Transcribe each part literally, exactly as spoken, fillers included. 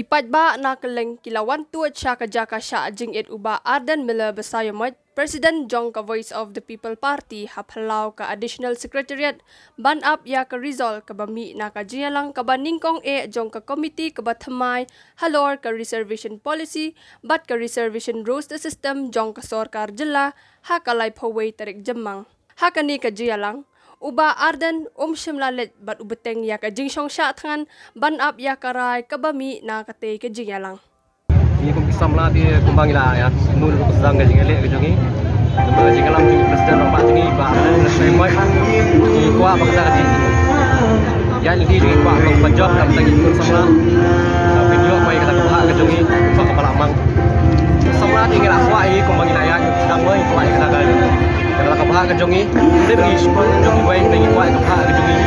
Ki paidbah na kylleng ki la wan tuid sha ka jaka shah jingit u Bah Ardent Miller Basaiawmoit, President jong ka Voice of the People Party, ha phyllaw ka Additional Secretariat, ban ap ïa ka result kaba mih na ka jingïalang kaba nyngkong eh jong ka komiti kaba thymmai halor ka Reservation Policy bad ka Reservation Roster System jong ka sorkar jylla, ha ka laiphew wei tarik Jymmang. Ha kane ka jingïalang, u Bah Ardent um shym la leit bad u bteng ïa ka jingshong shah thngan ban ap ïa ka rai kaba mih na katei ka jingïalang. Ngi kum ki samla te kumba ngi la ïa sngewbha ruh ka sdang ka jingïaleh ka jong ngi. Namar ka jingïalang jong u President rangbah jong ngi, Bah Ardent Miller Basaiawmoit, ngi kwah ba kata ka jing ïaid lynti jong ngi kwah ban pynjop, khamtam ïa ki khun samla. Ban pynjop ïa kata ka bhah ka jong ngi, ba kaba la mang. Samla te ngi la kwah ïa kumba ngi la ïaid, ngi kwah ïa kata ka, kata ka bhah ka jong ngi. Te ngi sngewbha jong ngi wei, ngi kwah ïa ka bhah ka jong ngi,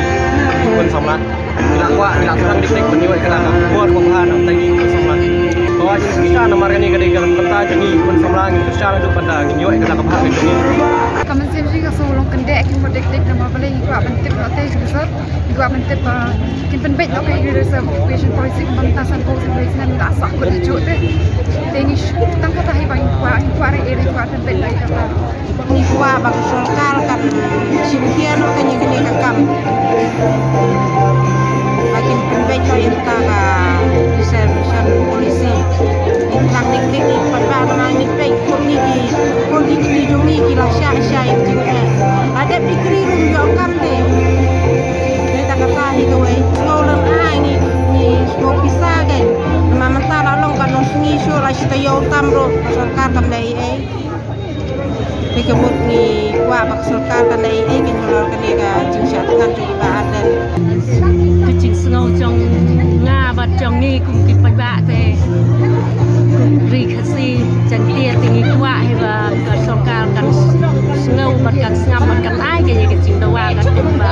ki khun samla. Ngi la kwah, ngi la thrang dik dik ban ïoh ïa kata ka bor kaba bha na bynta ngi ki khun samla. Ba ngi kyrshan namar kane ka dei ka bynta jong ngi ki khun samla, ngi kyrshan haduh ban da ngin ïoh ïa kata ka bhah ka jong ngi. Ka mynsiem jong ngi ka sngew long kyndit, ki mut dik dik namar balei ngi kwah ban tip noh te ki result, ngi kwah ban tip ba kin pynbeit noh ka Reservation Policy kumba mynta san phew san phew snem ngi la sah kut hajuh te. Te ngi sh-, tang kata hi ba ngi kwah, ngi kwah re re ngi kwah pynbeit noh ïa kata. Ngi kwah ba ka sorkar kan shim khia noh kane kane ka kam. Ba kin pynbeit noh ïa kata ka Reservation Policy. Ngi thrang dik dik, ngi paidbah namar ngi peit kum ngi ki, kum ki kti jong ngi ki la shah shah ïa ka jingeh. Ba dep dikri ruh ym ïoh kam te. Te tang kata hi kawei. Sngew lyngngai ngi, ngi sngew pisa kein. Namar mynta la long ka nongsngi shuh la shi taïew tam ruh ka sorkar kam leh ei ei. Te ka mut ngi kwah ba ka sorkar kan leh ei ei kein halor kane ka jingshah thngan jong i Bah Ardent. Ka jingsngew jong nga bad jong ngi kum ki paidbah te, kum ri Khasi Jaiñtia te ngi kwah hi ba ka sorkar kan sngew bad kan sngap bad kan ai ka, ïa ka jingdawa katkum ba,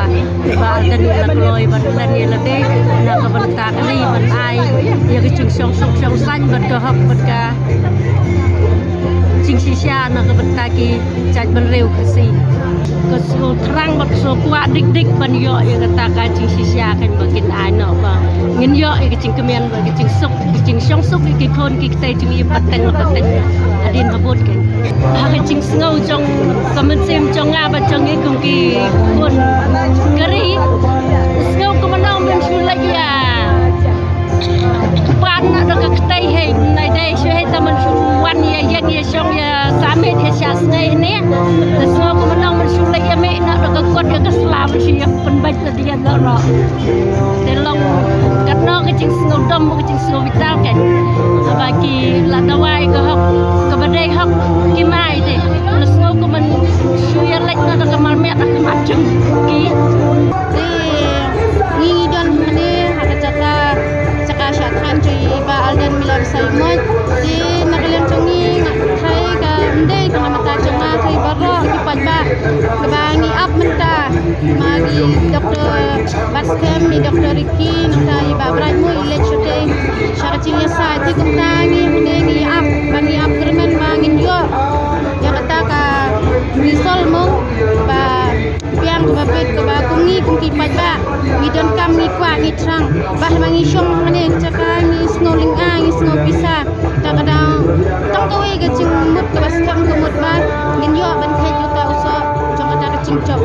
Bah Ardent u la kloi ban leh ïa lade na ka bynta ka ri ban ai ïa ka jingshongsuk shongsaiñ bad ka hok bad ka jingshisha na ka bynta ki jaitbynriew Khasi. Ka sngew thrang bad ka sngew kwah dik dik ban ïoh ïa kata ka jingshisha kein ba kin ai noh ba ngin ïoh ïa ka jingkmen bad ka jingsuk, ka jingshongsuk ïa ki khun ki kti jong ngi pateng la pateng hadien habud kein. Ha ka jingsngew jong ka mynsiem jong nga bad jong ngi kum ki khun ka ri, sngew kumno men shu leit ïa pan na da ka kti hei, nai dei shu hei ta men shu wan ïa ïeng ïa shong ïa submit ïa sha sngi ne. Te sngew kumno men shu leit ïa mih na da ka kot ïa ka sla men shu ïa pynbeit na dien na ro. Te long katno ka jingsngew dom ka jingsngew vital kein. Haba ki la dawa ïa ka hok kaba dei hok ki mai te. La sngew kumno shu ïa leit na da ka marmiat ha ka mat jong ki. Te ngi don hangne ha ka jaka, jaka shah thngan jong i Bah Ardent Miller Basaiawmoit. Te na ka liang jong ngi nga thait ka, ym dei tang na bynta jong nga, thait baroh ki paidbah kaba ngi ap mynta. Ma i Doctor Batskhem, i Doctor Ricky, nangta i Bah Brightmore i leit shatei sha ka jingïasai. Te kumta ngi hangne ngi ap, ba ngi ap kyrmen ba ngin ïoh ïa kata ka result mo ba biang kaba beit kaba kum ngi kum ki paidbah ngi donkam, ngi kwah, ngi thrang. Ba haba ngi shong hangne ka jaka ngi sngew lyngngai, ngi sngew pisa. Te ka dang tang kawei ka jingmut kaba skhem ka mut ba ngin ïoh ban kheit ïa uta u soh jong kata ka jingjop.